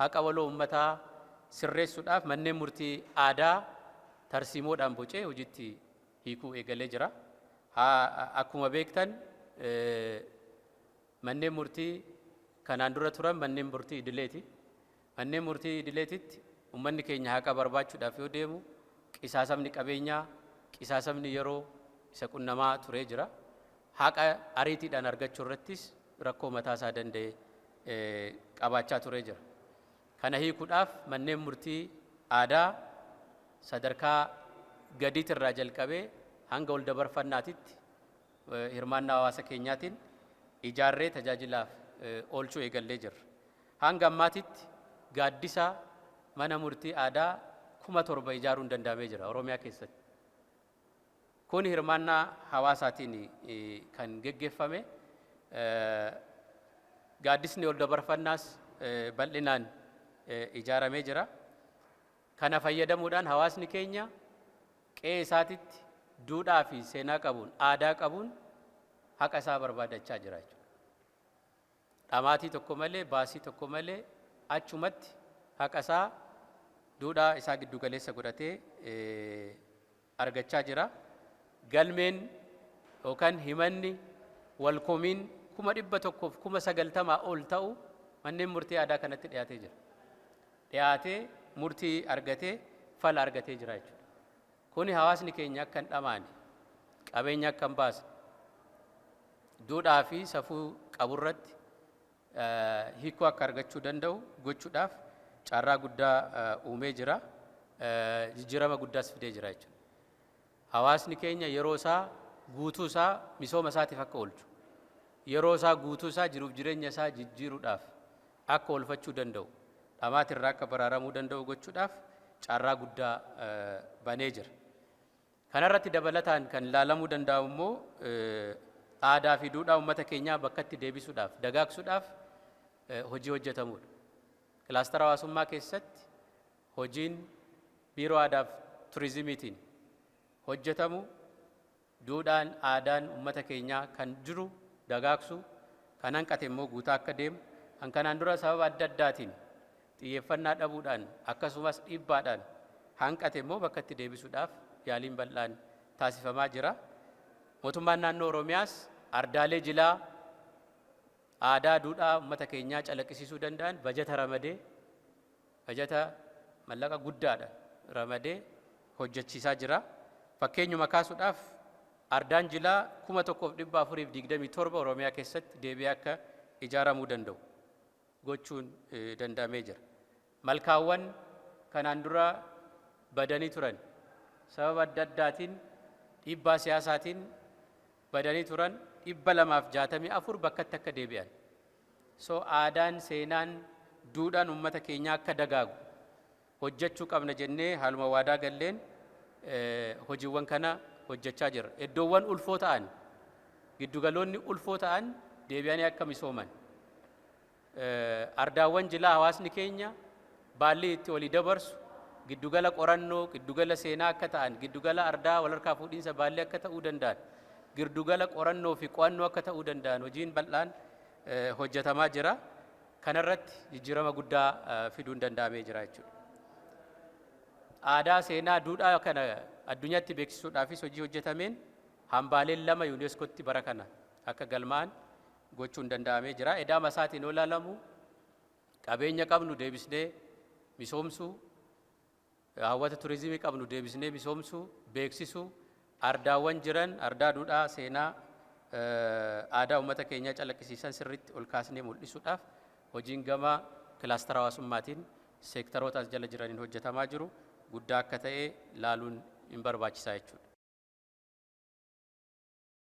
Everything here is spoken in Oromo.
Haqa waloo uummataa sirreessuudhaaf manneen murtii aadaa tarsiimoodhaan bocee hojiitti hiikuu eegalee jira. Akkuma beektan, manneen murtii kanaan dura turan manneen murtii idileeti. Manneen murtii idileetitti uummanni keenya haqa barbaachuudhaaf yoo deemu qisaasamni qabeenyaa, qisaasamni yeroo isa qunnamaa turee jira. Haqa ariitiidhaan argachuu irrattis rakkoo mataa isaa danda'e qabaachaa turee jira. Kana hiikuudhaaf manneen murtii aadaa sadarkaa gadiitirraa jalqabee hanga ol dabarfannaatitti hirmaannaa hawaasa keenyaatiin ijaarree tajaajilaaf oolchuu eegallee jirra. Hanga ammaatitti gaaddisa mana murtii aadaa 7,000 ijaaruun danda'amee jira Oromiyaa keessatti. Kun hirmaannaa hawaasaatiin kan geggeeffame. Gaaddisni ol dabarfannaas bal'inaan ijaaramee jira. Kana fayyadamuudhaan hawaasni keenya qe'ee isaatitti duudhaa fi seenaa qabuun, aadaa qabuun haqa isaa barbaadachaa jira jechuudha. Dhamaatii tokko malee, baasii tokko malee achumatti haqa isaa duudhaa isaa giddugaleessa godhatee argachaa jira. Galmeen yookaan himanni walkomiin 190,000 ol ta'u manneen murtii aadaa kanatti dhiyaatee jira. Dhiyaatee murtii argatee, fala argatee jira jechuudha. Kuni hawaasni keenya akka hin dhamaane, qabeenya akka hin baasne, duudhaa fi safuu qaburratti hiikoo akka argachuu danda'u gochuudhaaf carraa guddaa uumee jira. Jijjiirama guddaas fidee jira jechuudha. Hawaasni keenya yeroo isaa guutuu isaa misooma isaatiif akka oolchu, yeroo isaa guutuu isaa jiruuf jireenya isaa jijjiiruudhaaf akka oolfachuu danda'u, dhamaatirraa akka baraaramuu danda'u gochuudhaaf carraa guddaa banee jira. Kanarratti dabalataan kan ilaalamuu danda'u immoo aadaa fi duudhaa uummata keenyaa bakkatti deebisuudhaaf, dagaagsuudhaaf hojii hojjetamudha. Kilaastara hawaasummaa keessatti hojiin Biiroo Aadaa fi Turizimiitiin hojjetamu duudhaan, aadaan uummata keenyaa kan jiru dagaagsu, kan hanqate immoo guutaa akka deemu, kan kanaan dura sababa adda addaatiin xiyyeeffannaa dhabuudhaan akkasumas dhiibbaadhaan hanqate immoo bakkatti deebisuudhaaf yaaliin bal'aan taasifamaa jira. Mootummaan naannoo Oromiyaas ardaalee jilaa aadaa, duudhaa uummata keenyaa calaqqisiisuu danda'an bajata ramadee, bajata mallaqa guddaadha ramadee hojjechiisaa jira. Fakkeenyuma kaasuudhaaf, ardaan jilaa 1,427 Oromiyaa keessatti deebi'ee akka ijaaramuu danda'u gochuun danda'amee jira. Malkaawwan kanaan dura badanii turan, sababa adda addaatiin, dhiibbaa siyaasaatiin badanii turan 264 bakkatti akka deebi'an. So aadaan, seenaan, duudhaan uummata keenyaa akka dagaagu hojjechuu qabna jennee haaluma waadaa galleen hojiiwwan kana hojjechaa jirra. Iddoowwan ulfoo ta'an, giddugaloonni ulfoo ta'an deebi'anii akka misooman. Ardaawwan jilaa hawaasni keenya baallii itti walii dabarsu giddugala qorannoo, giddugala seenaa akka ta'an, giddugala ardaa walharkaa fuudhiinsa baallii akka ta'uu danda'an, giddugala qorannoo fi qo'annoo akka ta'uu danda'an hojiin bal'aan hojjetamaa jira. Kanarratti jijjiirama guddaa fiduun danda'amee jira jechuudha. Aadaa, seenaa, duudhaa kana addunyaatti beeksisuudhaafis hojii hojjetameen hambaaleen 2 yuuneeskootti bara kana akka galmaa'an gochuun danda'amee jira. Edaama isaatiin yoo ilaalamu, qabeenya qabnu deebisnee misoomsuu, hawwata turizimii qabnu deebisnee misoomsuu, beeksisuu, ardaawwan jiran, ardaa duudhaa, seenaa, aadaa uummata keenyaa calaqqisiisan sirriitti ol kaasnee mul'isuudhaaf hojiin gama kilaastara hawaasummaatiin seektaroota as jala jiraniin hojjetamaa jiru guddaa akka ta'e laaluun hin barbaachisaa jechuudha.